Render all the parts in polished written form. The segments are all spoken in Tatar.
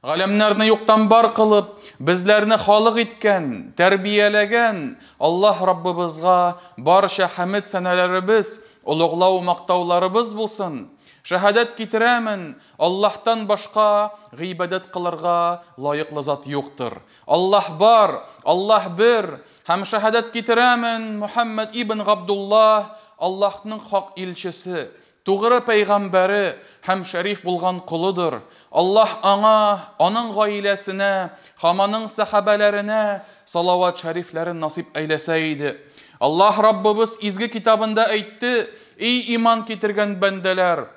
Галәмнәрне юктан бар кылып, безләрне халык иткән, тәрбияләгән Аллаһ Раббыбызга барча хәмед сәнәләребез, олуглау мактауларыбыз булсын. Шәһадәт китерәмен, Аллаһтан башка гыйбадәт кылырга лаеклы зат юктыр. Аллаһ бар, Аллаһ бер, һәм шәһадәт китерәмен, Мухаммад ибн Габдуллаһ Аллаһның хак илчесе, тугры пәйгамбәре һәм шәриф булган колыдыр. Аллаһ аңа, аның гаиләсенә һәм аның сәхабәләренә салават шәрифләрен насыйп әйләсә иде. Аллаһ Раббыбыз изге китабында әйтте: "Эй иман китергән бәндәләр,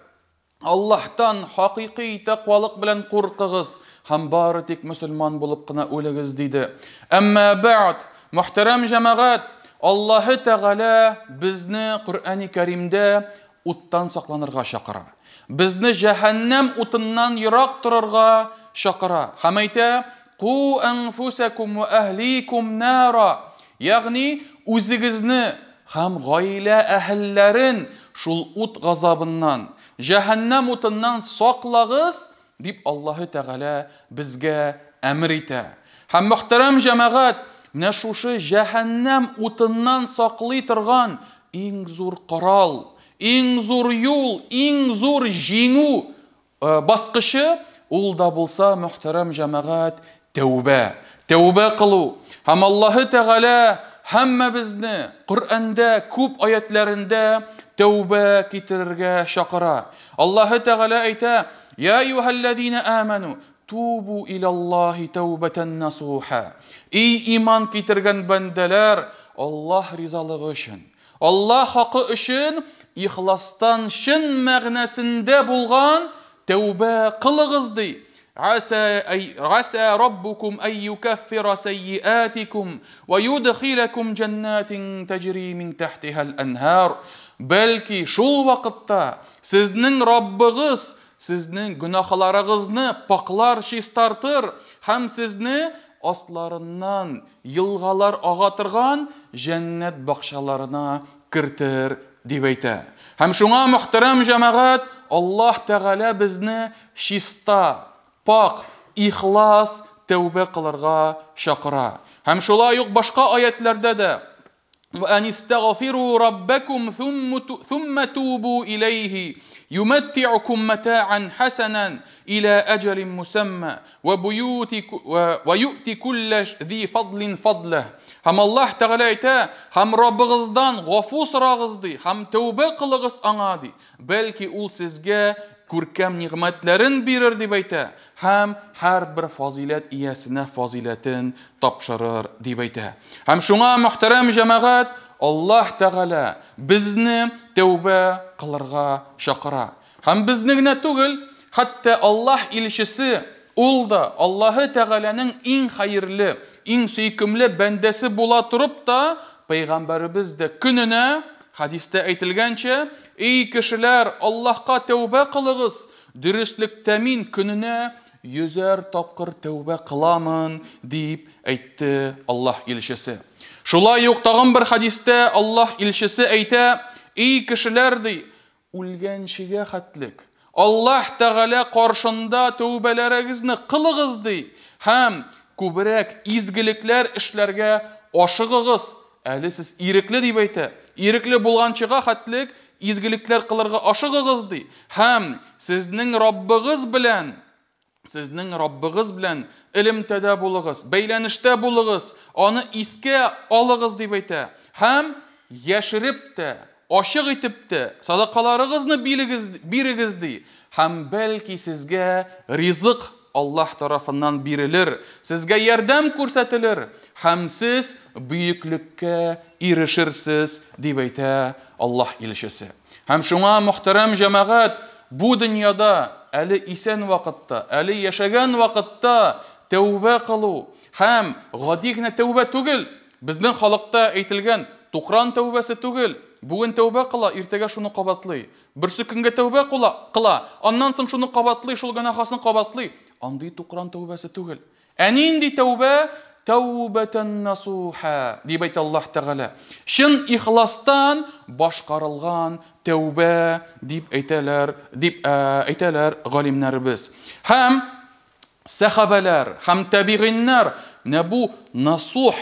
Аллаһтан хакыйкый тәкъвалык белән куркыгыз һәм бары тик мөселман булып кына үлегез", диде. Әмма бәгъд, мөхтәрәм җәмәгать, Аллаһы Тәгалә безне Коръәни Кәримдә уттан сакланырга чакыра. Безне җәһәннәм утыннан ерак торырга чакыра. Һәм әйтә: "Ку анфусакум ва әһликум нара", ягъни үзегезне һәм гаилә әһелләрен шул ут газабыннан, җәһәннәм утыннан саклагыз, дип Аллаһы Тәгалә безгә әмер итә. Һәм мөхтәрәм җәмәгать, менә шушы җәһәннәм утыннан саклый торган иң зур корал, иң зур юл, иң зур җиңү баскычы ул да булса, мөхтәрәм җәмәгать, тәүбә. Тәүбә кылу. Һәм Аллаһы Тәгалә һәммәбезне Коръәндә күп аятләрендә тәүбә китерергә чакыра. Аллаһы Тәгалә әйтә: "Я әйюһәлләзина аману, тубу илаллаһи тәүбәтән насуха". Эй иман китергән бәндәләр, Аллаһ ризалыгы өчен, Аллаһ хакы өчен ихластан чын мәгънәсендә булган тәүбә кылыгыз, ди. Аса ай аса раббукум ай юкаффира сайyiатикум ва юдхилакум җаннатин таҗри мин тахтиха анһар. Бәлки шул вакытта сезнең Раббыгыз сезнең гөнаһларыгызны паклар, чистартыр һәм сезне асларыннан елгалар ага торган җәннәт бакчаларына кертер, дип әйтә. Һәм шуңа, мөхтәрәм җәмәгать, Аллаһ Тәгалә безне чиста, пак, ихлас тәүбә кылырга чакыра. Һәм шулай ук башка аятларда да: "Ва анистагфиру раббакум thumma тубу илейхи юматти'укум мата'ан хасанан иля аҗалин мусамма ва буюти ва ю'ти кулла зи фадлин фадлах". Һәм Аллаһ Тәгалә әйтә: "Һәм Раббыгыздан гафу сорагыз, ди, һәм тәүбә кылыгыз аңа, ди. Бәлки ул сезгә күркәм нигъмәтләрен бирер", дип әйтә. Һәм һәрбер фазиләт иясенә фазиләтен тапшырыр, дип әйтә. Һәм шуңа, мөхтәрәм җәмәгать, Аллаһ Тәгалә безне тәүбә кылырга чакыра. Һәм безне генә түгел, хәтта Аллаһ илчесе, ул да Аллаһы Тәгаләнең иң хәерле, иң сөйкемле бәндәсе була торып та, пәйгамбәребез дә көненә, хәдистә әйтелгәнчә: "Эй кешеләр, Аллаһка тәүбә кылыгыз, дөреслектә мин көненә 100 тапкыр тәүбә кыламын", дип әйтте Аллаһ илчесе. Шулай ук тагын бер хәдистә Аллаһ илчесе әйтә: "Эй кешеләр, ди, үлгәнчегә хәтлек Аллаһ Тәгалә каршында тәүбәләрегезне кылыгыз, ди, һәм күбрәк изгелекләр эшләргә ашыгыгыз. Әле сез ирекле, дип әйтә. Ирекле булганчыга хәтлек изгелекләр кылырга ашыгыгыз, ди. Һәм сезнең Раббыгыз белән элемтәдә булыгыз, бәйләнештә булыгыз, аны искә алыгыз, дип әйтә. Һәм яшереп тә, ачык итеп тә садакаларыгызны бирегез, бирегез, ди. Һәм бәлки сезгә ризык Аллаһ тарафыннан бирелер, сезгә ярдәм күрсәтелер һәм сез бөеклеккә ирешерсез, дип әйтә Аллаһ илчесе. Һәм шуңа, мөхтәрәм җәмәгать, бу дөньяда әле исән вакытта, әле яшәгән вакытта тәүбә кылу һәм гади генә тәүбә түгел, безнең халыкта әйтелгән тукран тәүбәсе түгел, бүген тәүбә кыла, иртәгә шуны кабатлый. Берсе көнгә тәүбә кыла, аннан соң шуны кабатлый, шул гөнаһасын кабатлый. Андый тукран тәүбәсе түгел. Ә нинди тәүбә? Тәүбәтән насуха, дип әйтә Аллаһ Тәгалә. Чын ихластан башкарылган тәүбә дип әйтәләр, дип әйтәләр галимнәребез. Һәм Сәхабәләр һәм тәбигыйннар менә бу насух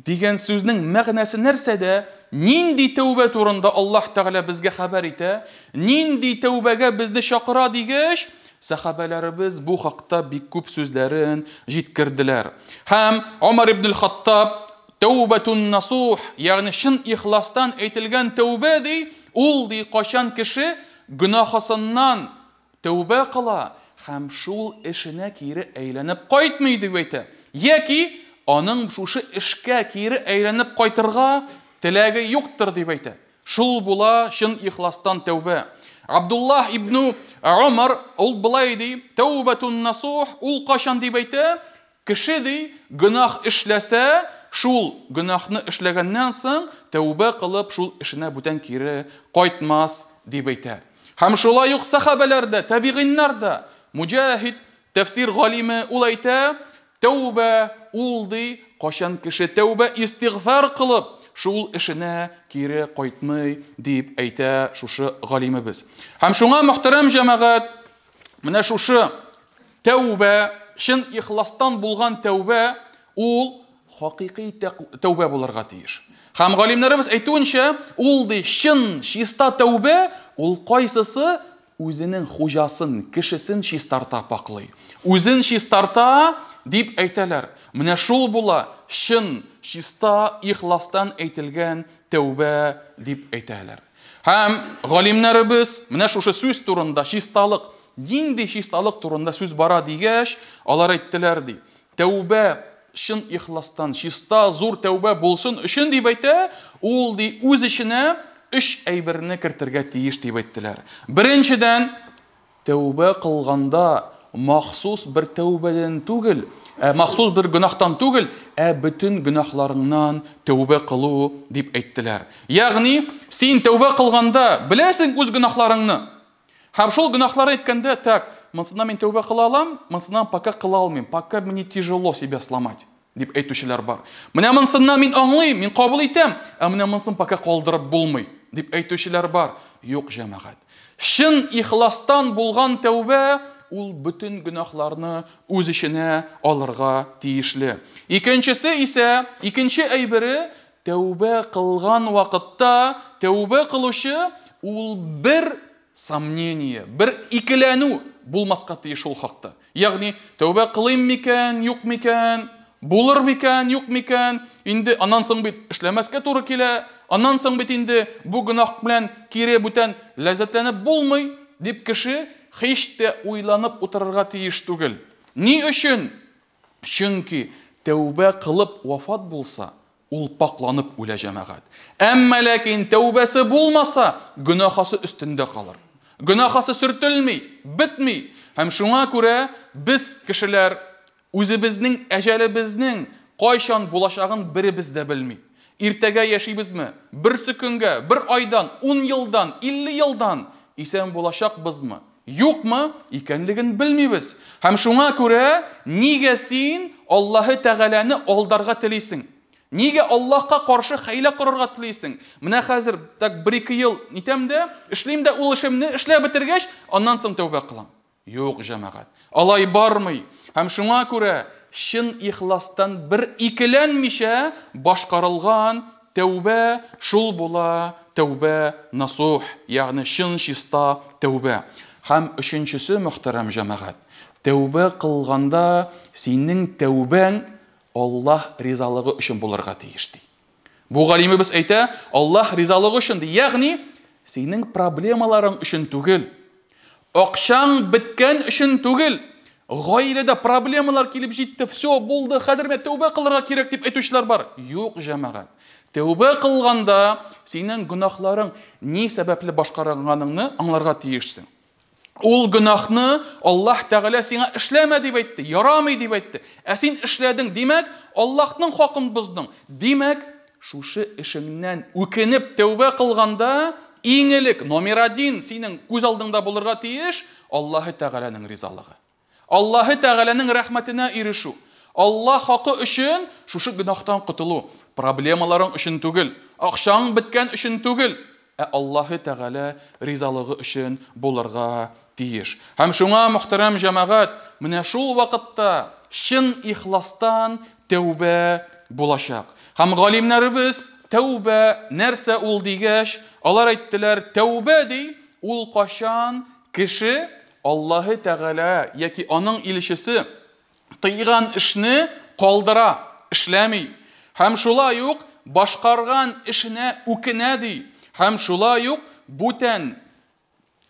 дигән сүзнең мәгънәсе нәрсәдә? Нинди тәүбә турында Аллаһ Тәгалә безгә хәбәр итә? Нинди тәүбәгә безне чакыра дигәч, сәхабәләребез бу хакта бик күп сүзләрен җиткерделәр. Һәм Омар ибн Хаттаб тәүбәтун насух, ягъни чын ихластан әйтелгән тәүбә ди, ул ди кайчан кеше гөнаһысыннан тәүбә кыла һәм шул эшенә кире әйләнеп кайтмый дип әйтә. Яки аның шушы эшкә кире әйләнеп кайтырга теләге юктыр дип әйтә. Шул була чын ихластан тәүбә. Абдуллах ибн Умар ул былай ди: "Тәүбәтун насух" ул кайчан дип әйтә? Кеше ди гөнаһ эшләсә, шул гөнаһны эшләгәннән соң тәүбә кылып шул эшенә бүтән кире кайтмас дип әйтә. Һәм шулай ук сахабәләр дә, табигыйннар да, Муҗахид тәфсир галиме ул әйтә, тәүбә ул ди, кайчан кеше тәүбә истигъфар кылып, шул эшенә кире кайтмый дип әйтә шушы галимебез. Һәм шуңа, мөхтәрәм җәмәгать, менә шушы тәүбә, чын ихластан булган тәүбә, ул хакыйкый тәүбә булырга тиеш. Һәм галимнәребез әйтүенчә, ул ди чын чиста тәүбә, ул кайсысы үзенең хуҗасын, кешесен чистарта, паклый. Үзен чистарта дип әйтәләр. Менә шул була чын, чиста, ихластан әйтелгән тәүбә дип әйтәләр. Һәм галимнәребез менә шушы сүз турында чисталык, нинди чисталык турында сүз бара дигәч, алар әйттеләр ди. Тәүбә чын ихластан, чиста, зур тәүбә булсын өчен дип әйтә, ул ди үз эченә өч әйберне кертергә тиеш дип әйттеләр. Беренчедән, тәүбә кылганда махсус бер тәүбәдән түгел, ә махсус бер гөнаһтан түгел, ә бөтен гөнаһларыңнан тәүбә кылу дип әйттеләр. Ягъни, син тәүбә кылганда беләсең үз гөнаһларыңны. Һәм шул гөнаһлар әйткәндә, так, монсыннан мин тәүбә кыла алам, монсыннан пока кыла алмыйм, пока мне тяжело себя сломать дип әйтүчеләр бар. Менә монсыннан мин аңлыйм, мин кабул итәм, ә менә монсын пока калдырып булмый дип әйтүчеләр бар. Юк, җәмәгать. Чын ихластан булган тәүбә ул бөтен гөнаһларны үз эченә алырга тиешле. Икенчесе исә, икенче әйбере, тәүбә кылган вакытта тәүбә кылучы ул бер сомнение, бер икеләнү булмаска тиеш ул хакта. Ягъни, тәүбә кылыйм микән, юк микән, булыр микән, юк микән, инде аннан соң бит эшләмәскә туры килә, аннан соң бит инде бу гөнаһ белән кире бүтән ләззәтләнеп булмый, дип кеше һич тә уйланып утырырга тиеш түгел. Ни өчен? Чөнки тәүбә кылып вафат булса, ул пакланып үлә, җәмәгать. Әмма ләкин тәүбәсе булмаса, гөнаһасы өстендә калыр. Гөнаһасы сөртелми, бетми. Һәм шуңа күрә без, кешеләр, үзебезнең әҗәлебезнең кайчан булачагын беребез дә белми. Иртәгә яшибезме? Берсе көнгә, бер айдан, 10 елдан, 50 елдан исән булачакбызмы? Юкмы икәнлеген белмибез. Һәм шуңа күрә нигә син Аллаһы Тәгаләне алдарга телисең? Нигә Аллаһка каршы хәйлә корырга телисең? Менә хәзер так 1-2 ел нитәм дә, эшлим дә ул эшемне эшләп бетергәч, аннан соң тәүбә кылам. Юк, җәмәгать. Алай бармый. Һәм шуңа күрә чын ихластан бер икеләнмичә башкарылган тәүбә шул була тәүбә насух, ягъни чын чиста тәүбә. Һәм өченчесе, мөхтәрәм җәмәгать, тәүбә кылганда синең тәүбәң Аллаһ ризалыгы өчен булырга тиеш ди. Бу галимебез әйтә, Аллаһ ризалыгы өчен ди, ягъни синең проблемаларың өчен түгел, акчаң беткән өчен түгел, гаиләдә проблемалар килеп җитте, все, булды, хәзер менә тәүбә кылырга кирәк дип әйтүчеләр бар. Юк, җәмәгать. Тәүбә кылганда синең гөнаһларың ни сәбәпле башкарганыңны аңларга тиешсең. Ул гөнаһны Аллаһ Тәгалә сиңа эшләмә дип әйтте, ярамый дип әйтте. Ә син эшләдең, димәк, Аллаһның хакын боздың. Димәк, шушы эшеңнән үкенеп тәүбә кылганда, иң элек номер 1 синең күз алдыңда булырга тиеш Аллаһ Тәгаләнең ризалыгы. Аллаһ Тәгаләнең рәхмәтенә ирешү. Аллаһ хакы өчен шушы гөнаһтан котылу. Проблемаларың өчен түгел, акчаң беткән өчен түгел, ә Аллаһ Тәгалә ризалыгы өчен булырга тиеш. Һәм шуңа, мөхтәрәм җәмәгать, менә шул вакытта чын ихластан тәүбә булачак. Һәм галимнәребез тәүбә нәрсә ул дигәч, алар әйттеләр, тәүбә ди, ул кашан кеше Аллаһы Тәгалә яки аның илчесе тыйган эшне калдыра, эшләми. Һәм шулай ук башкарган эшенә үкенә ди. Һәм шулай ук бүтән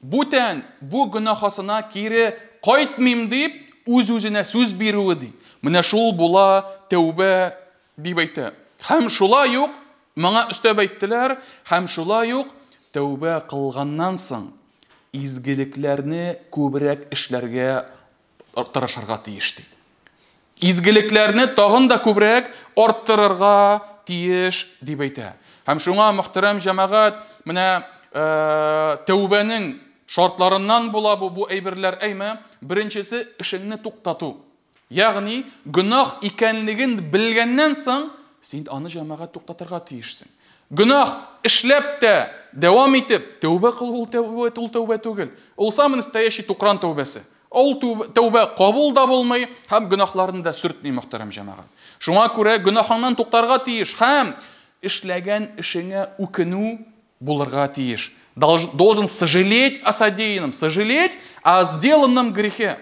бу гөнаһасына кире кайтмыйм дип үз-үзенә сүз бирүе ди. Менә шул була тәүбә дип әйтә. Һәм шулай ук моңа өстәп әйттеләр, һәм шулай ук тәүбә кылганнан соң изгелекләрне күбрәк эшләргә тырышырга тиеш ди. Изгелекләрне тагын да күбрәк арттырырга тиеш дип әйтә. Һәм шуңа, мөхтәрәм җәмәгать, менә тәүбәнең шартларыннан була бу әйберләр, әйме? Беренчесе эшеңне туктату. Ягъни гөнаһ икәнлеген белгәннән соң син аны җәмәгать туктатырга тиешсең. Гөнаһ эшләп тә дәвам итеп тәүбә кылу ул тәүбә түгел. Ул самый настоящий тукран тәүбәсе. Ул тәүбә кабул да булмый һәм гөнаһларны да сөртми, мөхтәрәм җәмәгать. Шуңа күрә гөнаһыңнан туктарга тиеш һәм эшләгән эшеңә үкенү булырга тиеш. Должен сожалеть о содеянном, сожалеть о сделанном грехе.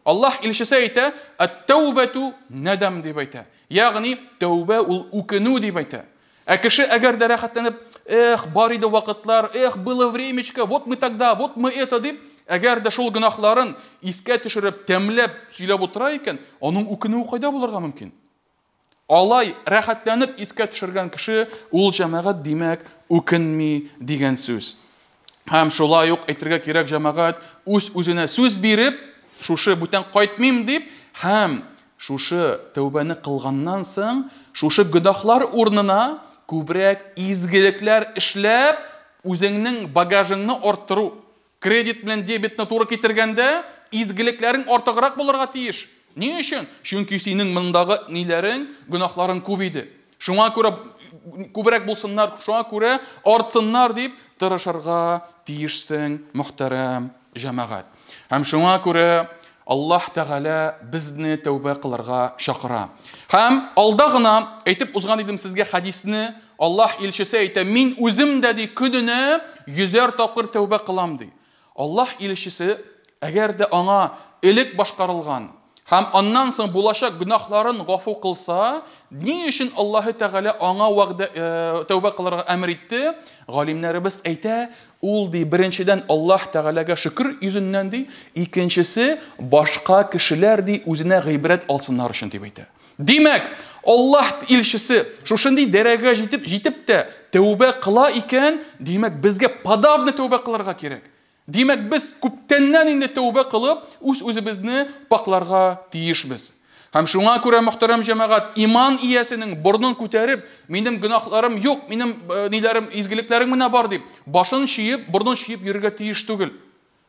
Аллаһ илчесе әйтә, «Ат-тәүбәту надам» дип әйтә. Ягъни тәүбә ул үкенү дип әйтә. Ә кеше әгәр дә рәхәтләнеп, эх, бар иде вакытлар, эх, было времечко, вот мы тогда, вот мы это дип, әгәр дә шул гөнаһларын искә төшереп, тәмләп сөйләп утыра икән, аның үкенүе кайда булырга мөмкин? Алай рәхәтләнеп искә төшергән кеше ул җәмәгать, димәк, үкенми дигән сүз. Һәм шулай ук әйтергә кирәк, җәмәгать, үз-үзенә сүз биреп, шушы бүтән кайтмыйм дип, һәм шушы тәүбәне кылганнан соң, шушы гөнаһлар урынына күбрәк изгелекләр эшләп, үзеңнең багажыңны арттыру. Кредит белән дебетны туры китергәндә, изгелекләрең артыграк булырга тиеш. Ни өчен? Чөнки синең мондагы ниләрең, гөнаһларың күп иде. Шуңа күрә күбрәк булсыннар, шуңа күрә артсыннар дип тырышырга тиешсең, мөхтәрәм җәмәгать. Һәм шуңа күрә Аллаһ Тәгалә безне тәүбә кылырга чакыра. Һәм алда гына әйтеп узган идем сезгә хадисне, Аллаһ илчесе әйтә, мин үзем дә ди көненә 100 тапкыр тәүбә кылам ди. Аллаһ илчесе әгәр дә аңа элек башкарылган һәм аннан соң булачак гөнаһларын гафу кылса, ни өчен Аллаһ Тәгалә аңа вәгъдә тәүбә кылырга әмер итте? Галимнәребез әйтә, ул ди беренчедән Аллаһ Тәгаләгә шөкер йөзеннән ди, икенчесе башка кешеләр ди үзенә гыйбрәт алсыннар өчен дип әйтә. Димәк, Аллаһ илчесе шушындый дәрәҗәгә җитеп тә тәүбә кыла икән, димәк, безгә подавно тәүбә кылырга кирәк. Димәк, без күптәннән инде тәүбә кылып, үз-үзебезне пакларга тиешбез. Һәм шуңа күрә, мөхтәрәм җәмәгать, иман иясенең борнын күтәреп, минем гөнаһларым юк, минем ниләрем, изгелекләрем генә бар дип, башын чөеп, борнын чөеп йөрергә тиеш түгел.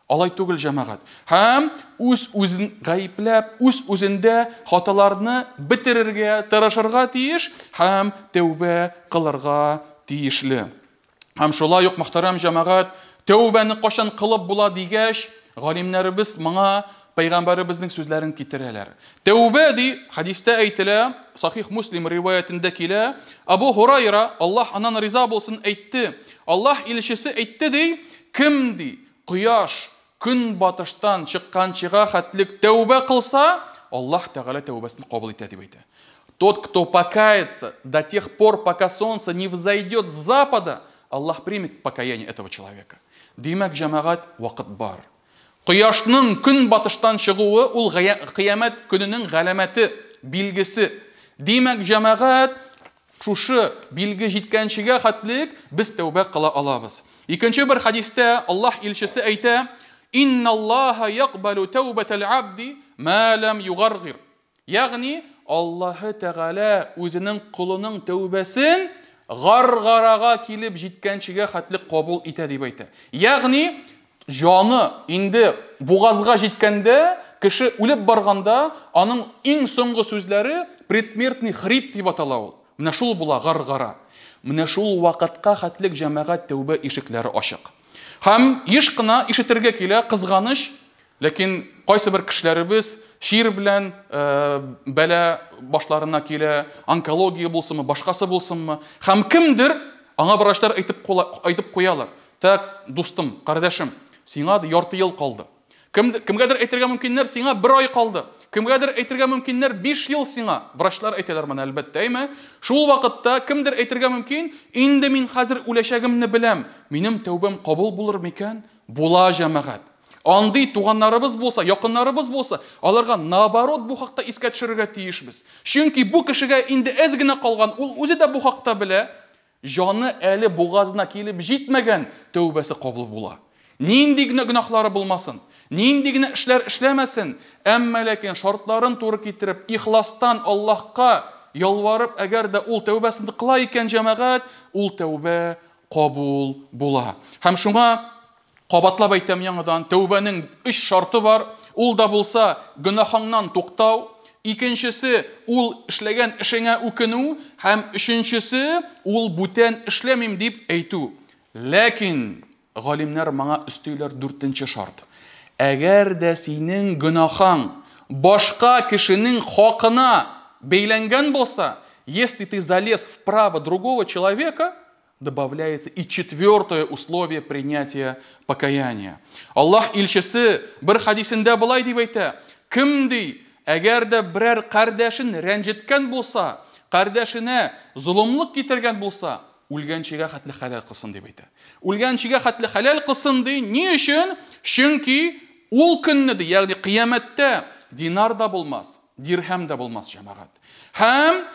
Алай түгел, җәмәгать. Һәм үз-үзен гаепләп, үз-үзендә хаталарны бетерергә тырышырга тиеш һәм тәүбә кылырга тиешле. Һәм шулай ук, мөхтәрәм җәмәгать, тәүбәне кашан кылып була дигәч, галимнәребез моңа пәйгамбәребезнең сүзләрен китерәләр. Тәүбә ди, хадистә әйтелә, Сахих Муслим риваятендә килә, Абу Һурайра, Аллаһ аннан риза булсын, әйтте. Аллаһ илчесе әйтте ди, кем ди, кояш көн батыштан чыкканчыга хәтлек тәүбә кылса, Аллаһ Тәгалә тәүбәсен кабул итә дип әйтә. Тот, кто покается до тех пор, пока солнце не взойдет с запада, Аллаһ примет покаяние этого человека. Димәк, җәмәгать, вакыт бар. Кояшның көн батыштан чыгуы ул кыямәт көненең галәмәте, билгесе. Димәк, җәмәгать, шушы билге җиткәнчегә хәтлек без тәүбә кыла алабыз. Икенче бер хадистә Аллаһ илчесе әйтә: "Инналлаһа якбалу тәүбәтәл абди ма лам югаргир." Ягъни Аллаһ Тәгалә үзенең колының тәүбәсен гаргарага килеп җиткәнчегә хәтлек кабул итә дип әйтә. Ягъни җаны инде бугазга җиткәндә, кеше үлеп барганда, аның иң соңгы сүзләре предсмертный хрип дип атала ул. Менә шул була гаргара. Менә шул вакытка хәтлек җәмәгать тәүбә ишекләре ачык. Һәм еш кына ишетергә килә, кызганыч, ләкин кайсы бер кешеләребез чир белән бәла башларына килә, онкология булсынмы, башкасы булсынмы, һәм кемдер аңа врачлар әйтеп куялар. Так, дустым, кардәшем, сиңа ярты ел калды. Кемгәдер әйтергә мөмкиннәр, сиңа бер ай калды. Кемгәдер әйтергә мөмкиннәр, 5 ел сиңа. Врачлар әйтәләр моны, әлбәттә, әйме? Шул вакытта кемдер әйтергә мөмкин, инде мин хәзер үләчәгемне беләм. Минем тәүбәм кабул булыр микән? Була, җәмәгать. Андый туганнарыбыз булса, якыннарыбыз булса, аларга наоборот бу хакта искә төшерергә тиешбез. Чөнки бу кешегә инде әз генә калган, ул үзе дә бу хакта белә, җаны әле бугазына килеп җитмәгән, тәүбәсе кабул була. Нинди генә гөнаһлары булмасын, нинди генә эшләр эшләмәсен, әмма ләкин шартларын туры китереп, ихластан Аллаһка ялварып, әгәр дә ул тәүбәсен кыла икән, җәмәгать, ул тәүбә кабул була. Һәм шуңа кабатлап әйтәм яңадан, тәүбәнең 3 шарты бар. Ул да булса гөнаһыңнан туктау, икенчесе ул эшләгән эшеңә үкенү, һәм өченчесе ул бүтән эшләмим дип әйтү. Ләкин галимнәр моңа өстиләр 4нче шарт. Әгәр дә синең гөнаһың башка кешенең хакына бәйләнгән булса, если ты залез в право другого человека, добавляется и 4-е условие принятия покаяния. Аллаһ илчесе бер хадисендә болай дип әйтә: кем ди, әгәр дә берәр кардәшен рәнҗеткән булса, кардәшенә золымлык китергән булса, үлгәнчегә хәтле хәләл кылсын дип әйтә. Үлгәнчегә хәтле хәләл кылсын ди. Ни өчен? Чөнки ул көнне ди, ягъни кыямәттә динар да булмас, дирһәм дә булмас, җәмәгать. Һәм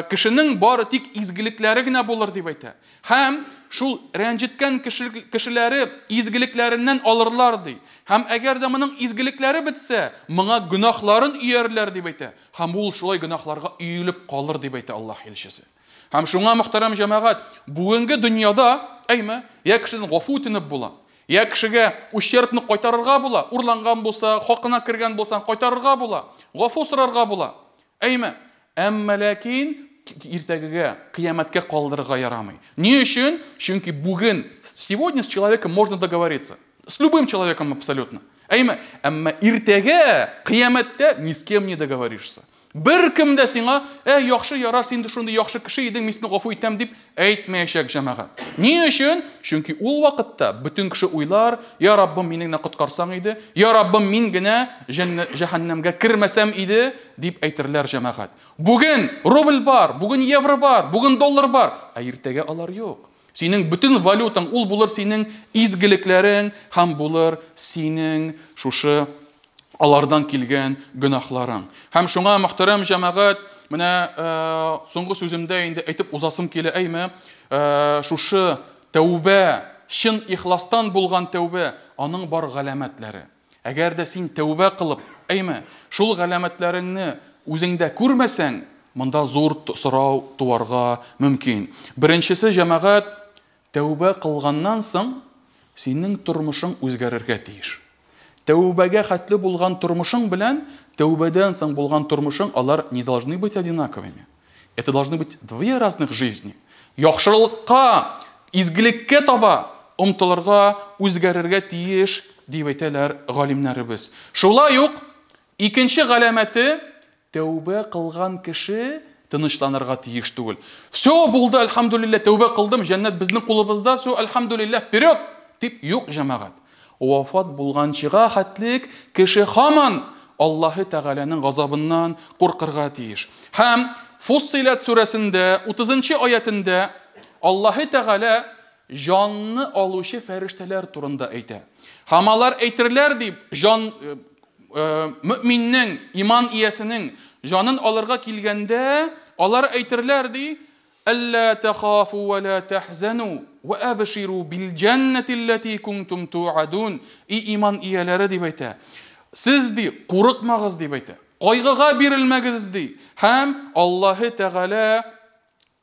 кешенең бары тик изгелекләре генә булыр дип әйтә. Һәм шул рәнҗеткән кешеләре изгелекләреннән алырлар ди. Һәм әгәр дә моның изгелекләре бетсә, моңа гөнаһларын өярләр дип әйтә. Һәм ул шулай гөнаһларга өелеп калыр дип әйтә Аллаһ илчесе. Һәм шуңа, мөхтәрәм җәмәгать, бүгенге дөньяда, әйме, я кешедән гафу үтенеп була, я кешегә ущербны кайтарырга була, урланган булса, хакына кергән булса, кайтарырга була, гафу сорарга була. Әйме, әмма ләкин иртәгегә, кыямәткә калдырырга ярамый. Ни өчен? Чөнки бүген, сегодня с человеком можно договориться. С любым человеком абсолютно. Әйме, әмма иртәгә, кыямәттә ни с кем не договоришься. Бер кем дә сиңа, яхшы ярар, син дә шундый яхшы кеше идең, мин сине гафу итәм дип әйтмәячәк, җәмәгать. Ни өчен? Чөнки ул вакытта бөтен кеше уйлар, я Раббым, мине генә коткарсаң иде, я Раббым, мин генә җәһәннәмгә кермәсәм иде, дип әйтерләр, җәмәгать. Бүген рубль бар, бүген евро бар, бүген доллар бар, ә иртәгә алар юк. Синең бөтен валютаң ул булыр синең изгелекләрең һәм булыр синең шушы алардан килгән гөнаһларың. Һәм шуңа, мөхтәрәм җәмәгать, менә соңгы сүземдә инде әйтеп узасым килә, әйме, шушы тәүбә, чын ихластан булган тәүбә, аның бар галәмәтләре. Әгәр дә син тәүбә кылып, әйме, шул галәмәтләреңне үзеңдә күрмәсәң, монда зур сорау туарга мөмкин. Беренчесе, җәмәгать, тәүбә кылганнан соң синең тормышың үзгәрергә тиеш. Тәүбәгә хәтле булган тормышың белән тәүбәдән соң булган тормышың, алар не должны быть одинаковыми. Это должны быть две разных жизни. Яхшылыкка, изгелеккә таба омтылырга, үзгәрергә тиеш, дип әйтәләр галимнәребез. Шулай ук икенче галәмәте, тәүбә кылган кеше тынычланырга тиеш түгел. Все булды, альхамдулилла, тәүбә кылдым, җәннәт безнең кулыбызда, все, альхамдулилла, вперед, дип юк, җәмәгать. Вафат булганчыга хәтлек кеше һаман Аллаһы Тәгаләнең газабыннан куркырга тиеш. Һәм Фуссилат сүрәсендә 30 аятендә Аллаһы Тәгалә җанны алучы фәрештәләр турында әйтә. Һәм алар әйтерләр дип, җан мөминнең, иман иясенең җанын алырга килгәндә, алар әйтерләр ди, Әллә тәхафу ва ла тәхзану ва абширу бил җәннәти аллати кунтум туадун. И иман ияләре дип әйтә. Сез ди, курыкмагыз дип әйтә. Кайгыга бирелмәгез ди. Һәм Аллаһы Тәгалә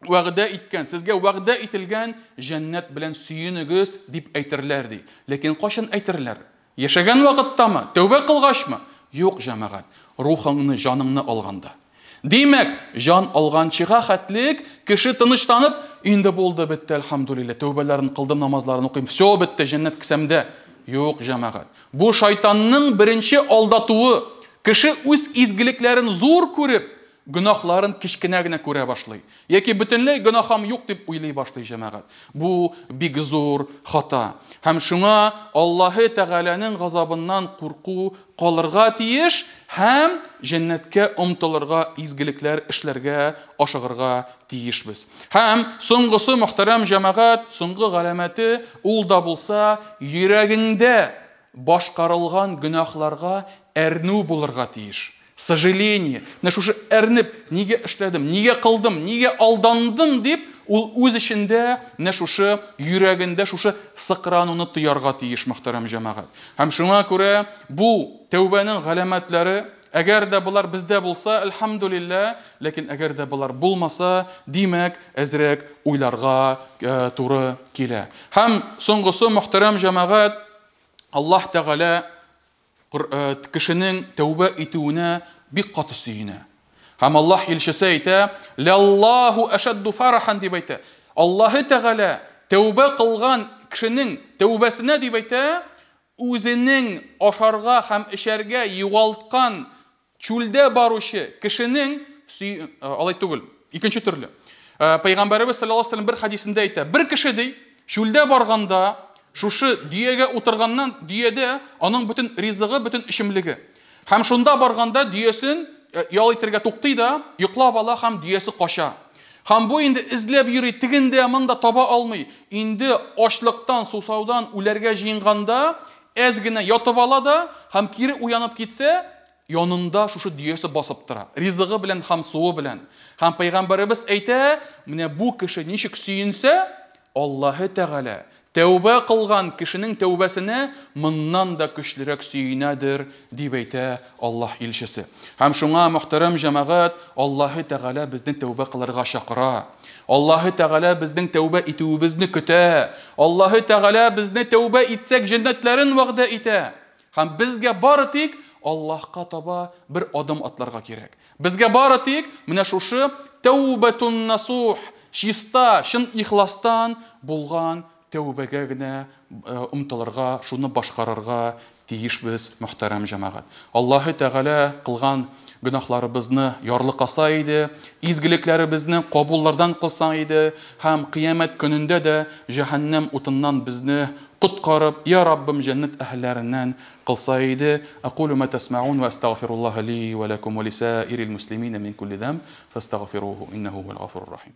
вәгъдә иткән, сезгә вәгъдә ителгән җәннәт белән сөенегез дип әйтерләр ди. Ләкин кайчан әйтерләр? Яшәгән вакыттамы? Тәүбә кылгачмы? Юк, җәмәгать. Рухыңны, җаныңны алганда. Димәк, җан алганчыга хәтлек кеше тынычланып, инде булды, бетте, әлхәмдүлилләһ, тәүбәләрен кылдым, намазларын укыйм, все бетте, җәннәт кесәмдә. Юк, җәмәгать. Бу шайтанның беренче алдатуы. Кеше үз изгелекләрен зур күреп, гөнаһларын кечкенә генә күрә башлый. Яки бөтенләй гөнаһым юк дип уйлый башлый, җәмәгать. Бу бик зур хата. Һәм шуңа Аллаһы Тәгаләнең газабыннан курку калырга тиеш һәм җәннәткә омтылырга, изгелекләр эшләргә ашыгырга тиешбез. Һәм соңгысы, мөхтәрәм җәмәгать, соңгы галәмәте ул да булса йөрәгеңдә башкарылган гөнаһларга әрнү булырга тиеш. Сожаление. Менә шушы әрнеп, нигә эшләдем, нигә кылдым, нигә алдандым дип, ул үз эчендә менә шушы йөрәгендә шушы сыкрануны тоярга тиеш, мөхтәрәм җәмәгать. Һәм шуңа күрә бу тәүбәнең галәмәтләре, әгәр дә болар бездә булса, әлхәмдүлилләһ, ләкин әгәр дә болар булмаса, димәк, әзрәк уйларга туры килә. Һәм соңгысы, мөхтәрәм җәмәгать, Аллаһ Тәгалә кешенең тәүбә итүенә бик каты сөенә. Һәм Аллаһ илчесе әйтә, «Лаллаһу ашадду фарахан» дип әйтә. Аллаһы Тәгалә тәүбә кылган кешенең тәүбәсенә дип әйтә, үзенең ашарга һәм эчәргә югалткан чүлдә баручы кешенең алай түгел, икенче төрле. Пәйгамбәребез саллаллаһу алейһи ва саллям бер хадисендә әйтә, бер кеше ди, чүлдә барганда, шушы дөягә утырганнан, дөядә аның бөтен ризыгы, бөтен эчемлеге. Һәм шунда барганда дөясен ял итәргә туктый да, йоклап ала һәм дөясе кача. Һәм бу инде эзләп йөри, тегендә, монда таба алмый. Инде ачлыктан, сусаудан үләргә җыенганда, әз генә ятып ала да һәм кире уянып китсә, янында шушы дөясе басып тора, ризыгы белән һәм суы белән. Һәм пәйгамбәребез әйтә, менә бу кеше ничек сөенсә, Аллаһы Тәгалә тәүбә кылган кешенең тәүбәсенә моннан да көчлерәк сөенәдер, дип әйтә Аллаһ илчесе. Һәм шуңа, мөхтәрәм җәмәгать, Аллаһы Тәгалә безне тәүбә кылырга чакыра. Аллаһы Тәгалә безнең тәүбә итүебезне көтә. Аллаһы Тәгалә безне тәүбә итсәк җәннәтләрен вәгъдә итә. Һәм безгә бары тик Аллаһка таба бер адым атларга кирәк. Безгә бары тик менә шушы тәүбәтун насух, чиста, чын ихластан булган тәүбәгә генә омтылырга, шуны башкарырга тиешбез, мөхтәрәм җәмәгать. Аллаһы Тәгалә кылган гөнаһларыбызны ярлыкаса иде, изгелекләребезне кабуллардан кылса иде һәм кыямәт көнендә дә җәһәннәм утыннан безне коткарып, я Раббым, җәннәт әһелләреннән кылса иде. Акулу ма тасмаун ва астагфируллаһа ли ва лакум ва лисаирил муслимина мин кулли зам фастагфируһу иннаху хувал гафурур рахим.